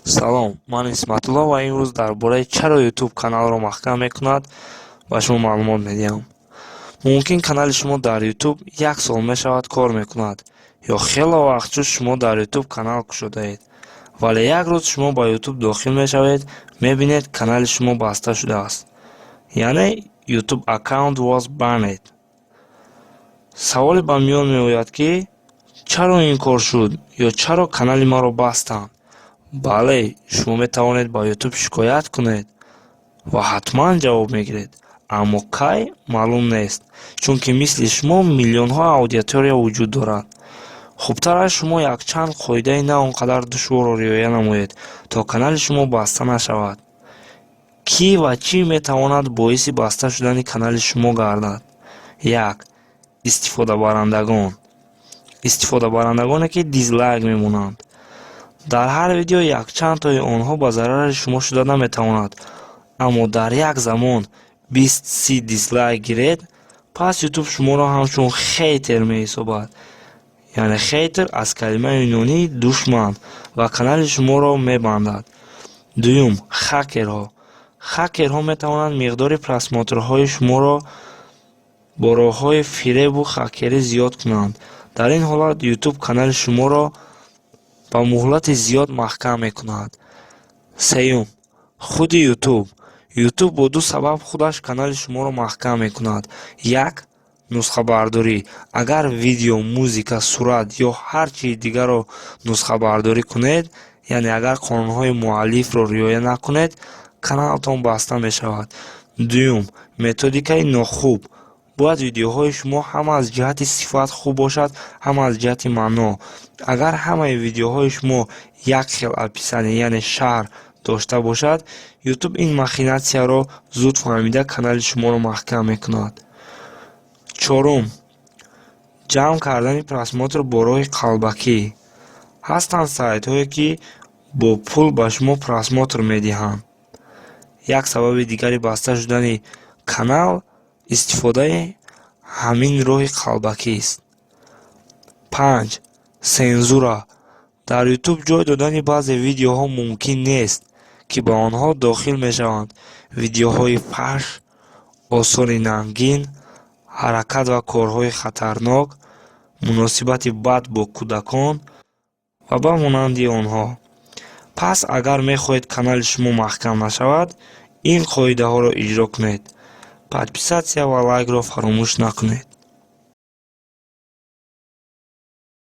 Салом, ман Исматулло ва имрӯз дар бораи чаро Ютуб каналро маҳкам мекунад ба шумо маълумот медиҳам. Мумкин, канали шумо дар Ютуб як сол мешавад кор мекунад ё хело вақт шуд, шумо дар Ютуб канал кушодаед, вале як рӯз шумо ба Ютуб дохил мешавед, мебинед, канали шумо баста шудааст, яъне "YouTube account was banned". Саволе ба миён меояд, ки чаро ин кор шуд ё чаро канали маро бастанд? Бале, шумо метавонед ба Ютуб шикоят кунед ва ҳатман ҷавоб мегиред, аммо кай, маълум нест, чунки мисли шумо миллионҳо аудитория вуҷуд дорад. Хубтар аст, шумо якчанд қоидаи на он қадар душворро риоя намоед, то канали шумо баста нашавад. Кӣ ва чӣ метавонад боиси баста шудани канали шумо гардад? Як: истифодабарандагон. Истифодабарандагоне, ки дизлайк мемонанд дар ҳар видео, якчандтои онҳо ба зарари шумо шуда наметавонад, аммо дар як замон 20-30 дизлайк гиред, пас Ютуб шуморо ҳамчун хейтер меҳисобад, яъне хейтер аз калимаи юнонии душман, ва канали шуморо мебандад. Дуюм: хакерҳо. Хакерҳо метавонанд миқдори просмотрҳои шуморо бо роҳҳои фиребу хакерӣ зиёд кунанд. Дар ин ҳолат Ютуб канали шуморо ба муҳлати зиёд маҳкам мекунад. Сеюм: худи Ютуб. Ютуб бо ду сабаб худаш канали шуморо маҳкам мекунад. Як: нусхабардорӣ. Агар видео, музика, сурат ё ҳар чизи дигарро нусхабардорӣ кунед, яъне агар қонунҳои муаллифро риоя накунед, каналтон баста мешавад. Дуюм: методикаи нохуб. Бояд видеоҳои шумо ҳам аз ҷиҳати сифат хуб бошад, ҳам аз ҷиҳати маъно. Агар ҳамаи видеоҳои шумо як хел описание, яъне шарҳ дошта бошад, Ютуб ин махинатсияро зуд фаҳмида, канали шуморо маҳкам мекунад. Чорум: ҷамъ кардани просмотр бо роҳи қалбакӣ. Ҳастанд сайтҳое, ки бо пул ба шумо просмотр медиҳанд. Як сабаби дигари баста шудани канал истифодаи ҳамин роҳи қалбакист. Панҷ: сензура. Дар Ютуб ҷой додани баъзе видеоҳо мумкин нест, ки ба онҳо дохил мешаванд видеоҳои фаҳш, осори нангин, ҳаракат ва корҳои хатарнок, муносибати бад бо кӯдакон ва ба монанди онҳо. Пас агар мехоҳед, канали шумо маҳкам нашавад, ин қоидаҳоро иҷро кунед. Подписаться ва лайкро фаромӯш накунед.